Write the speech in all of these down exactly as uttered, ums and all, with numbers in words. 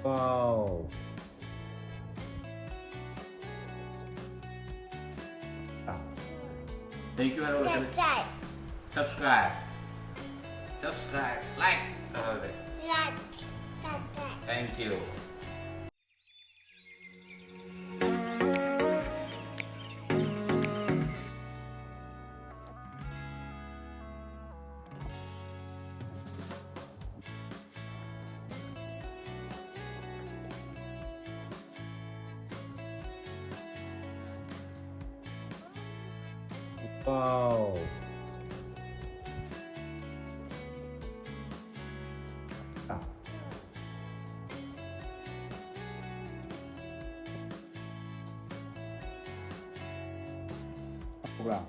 Wow. Ah. Thank you, hello. Subscribe. Subscribe. Subscribe. Like. Like. Subscribe. Thank you. Wow. Ah. Kurang.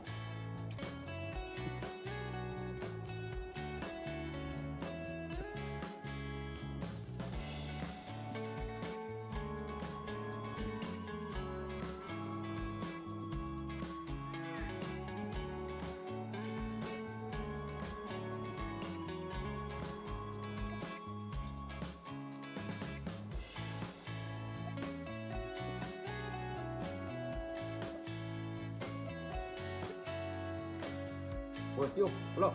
Wes, yuk, belum.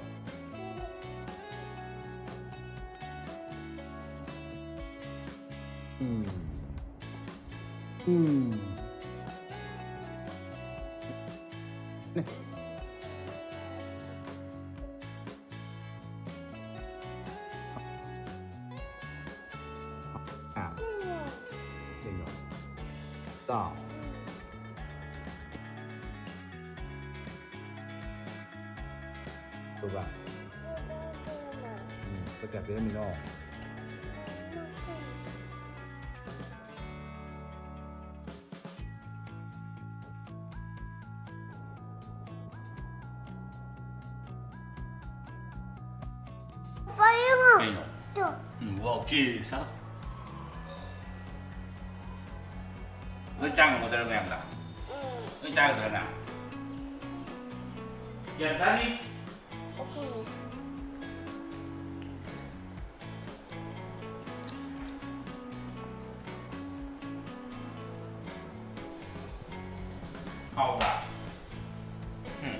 Hmm. Hmm. Nih. Ah. Tinggal. Stop. Coba. Hmm, tegak dulu, Mino. Apa yung Kayo? Ito. Hmm, wow, cheese, ha? Ano yung tsanga mo talaga yan, ta? Ano yung tsanga talaga na? Yan, Sunny? Okay. ꯍꯥꯎꯕ꯭ꯔꯥ? ꯎꯝ꯫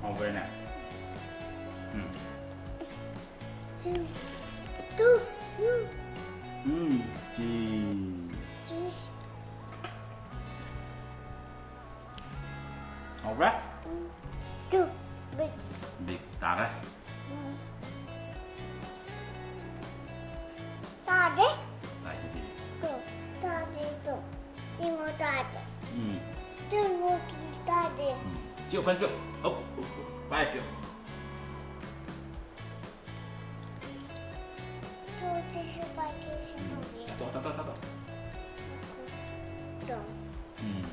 ꯍꯥꯎꯕ꯭ꯔꯥꯅꯦ? ꯎꯝ꯫ ꯎꯝ, ꯆꯤ꯫ ꯍꯥꯎꯕ꯭ꯔꯥ? Big ꯇꯥꯔꯦ꯫ ꯎꯝ꯫ ꯇꯥꯗꯦ꯫ ꯇꯥꯏꯗꯨꯗꯤ꯫ ꯇꯣ, ꯇꯥꯗꯦ ꯇꯣ꯫ ꯏꯉꯣ ꯇꯥꯗꯦ꯫ ꯎꯝ꯫ Two ꯏꯉꯣ ꯇꯥꯗꯦ꯫ ꯎꯝ꯫ ꯆꯤꯌꯣ, ꯀꯟ ꯆꯤꯌꯣ꯫ ꯍꯧ, ꯍꯧ, ꯍꯧ꯫ ꯄꯥꯏ ꯆꯤꯌꯣ꯫ ꯇꯣ, ꯇꯤꯁꯨ ꯄꯥꯏꯒꯦ, ꯁꯤ ꯎꯝ꯫ ꯄꯥꯏꯒꯦ꯫ ꯇꯥꯇꯣ, ꯇꯥꯇꯣ, ꯇꯥꯇꯣ꯫ ꯇꯣ꯫ ꯎꯝ꯫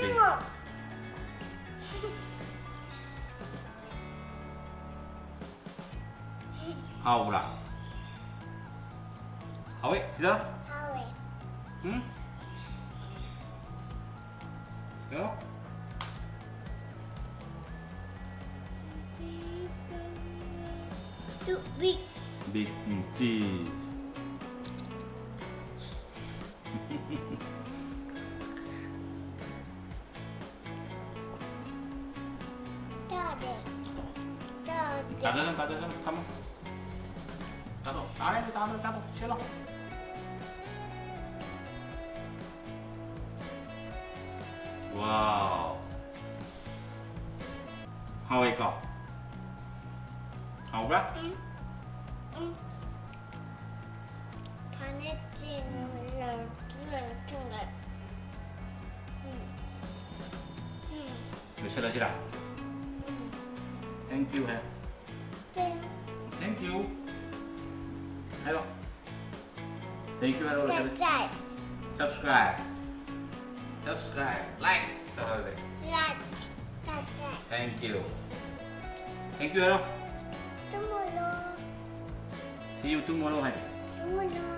ꯏꯉꯣ꯫ ꯍꯥꯎꯕ꯭ꯔꯥ? ꯍꯥꯎꯋꯦ, ꯁꯤꯗ? ꯍꯥꯎꯋꯦ꯫ ꯎꯝ? ꯀꯩꯅꯣ? Two big. ꯕꯤꯛ, ꯎꯝ, ꯆꯤꯁ꯫ ꯇꯥꯗꯦ꯫ ꯇꯥꯗꯦ꯫ ꯇꯥꯗꯅ, ꯇꯥꯗꯅ, ꯊꯝꯃꯣ꯫ ꯇꯥꯗꯣ꯫ ꯇꯥꯔꯦ, ꯁꯤ ꯇꯥꯗꯧꯔꯦ, ꯆꯥꯊꯣꯛ, ꯁꯤꯜꯂꯣ꯫ Wow. ꯍꯥꯎꯋꯦꯀꯣ? ꯍꯥꯎꯕ꯭ꯔꯥ? ꯎꯝ, ꯎꯝ꯫ ꯐꯅꯦꯛꯁꯤꯡ ꯂꯪ-, ꯂꯪꯁꯤꯡꯒ꯫ ꯎꯝ꯫ ꯎꯝ꯫ ꯂꯣꯏꯁꯤꯜꯂꯁꯤꯔꯥ? ꯎꯝ꯫ Thank you high. Thank you꯫ Thank you꯫ ꯍꯥꯏꯔꯣ꯫ Thank you ꯍꯥꯏꯔꯣ, ꯂꯣꯏꯁꯤꯜꯂꯦ꯫ Subscribe꯫ Subscribe꯫ Subscribe꯫ Like ꯇꯧꯍꯜꯂꯦ꯫ Like꯫ Subscribe꯫ Thank you꯫ Thank you ꯍꯥꯏꯔꯣ꯫ Tomorrow꯫ See you tomorrow high. Tomorrow꯫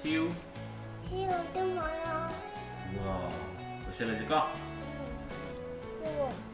See you꯫ See you tomorrow꯫ Wow꯫ ꯂꯣꯏꯁꯤꯜꯂꯁꯤꯀꯣ꯫ Um. Um.